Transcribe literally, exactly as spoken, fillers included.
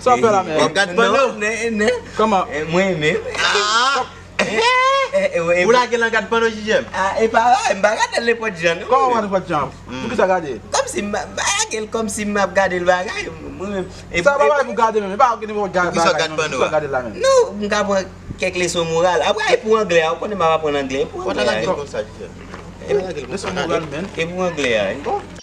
Sa w fè la, men? W ap gad panno? Kòman? Mwen menm. Ou lage l nan gad panno, J J M? Ah, e pa, m pa gade l nenpòt jan, non. Kòman w pa nenpòt jan? Poukisa w gade l? Kòmsi m pa lage l, kòmsi m ap gade l bagay, mwen menm. Sa pa bagay pou gade menm, e pa ou ki nenpòt gad bagay, non. Poukisa w gade l la menm? Non, m ka pran kèk leson moral. Apre, e pou anglè a, ou konnen m ap aprann anglè, e pou anglè a. Konsa, J J M. Leson moral, men. E pou anglè a, wi.